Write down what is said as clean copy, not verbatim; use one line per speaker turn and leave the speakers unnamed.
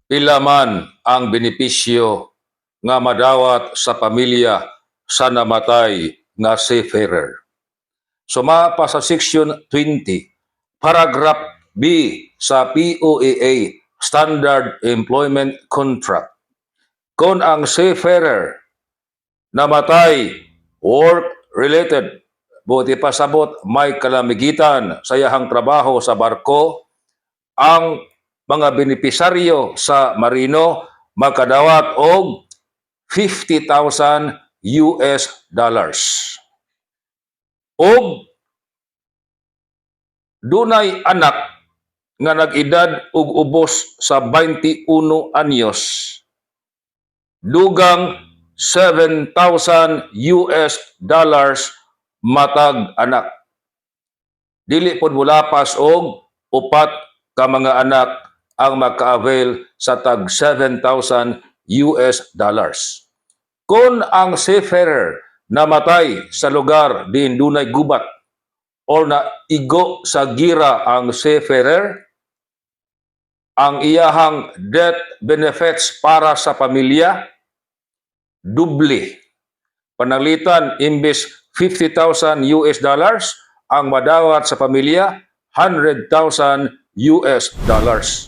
Pila man ang benepisyo nga madawat sa pamilya sa namatay nga seafarer? Suma pa sa Section 20, Paragraph B sa POEA Standard Employment Contract. Kung ang seafarer namatay work-related, buot ipasabot may kalamigitan sa iyahang trabaho sa barko, ang mga benepisaryo sa marino makadawat og US$50,000. Og dunay anak nga nag-edad og ubos sa 21 anyos, dugang US$7,000 matag anak. Dili pod molapas og upat ka mga anak ang maka-avail sa tag US$7,000. Kung ang seafarer namatay sa lugar diin dunay gubat or na igo sa gira ang seafarer, ang iyahang death benefits para sa pamilya doble. Pananglitan, imbes US$50,000 ang madawat sa pamilya, US$100,000.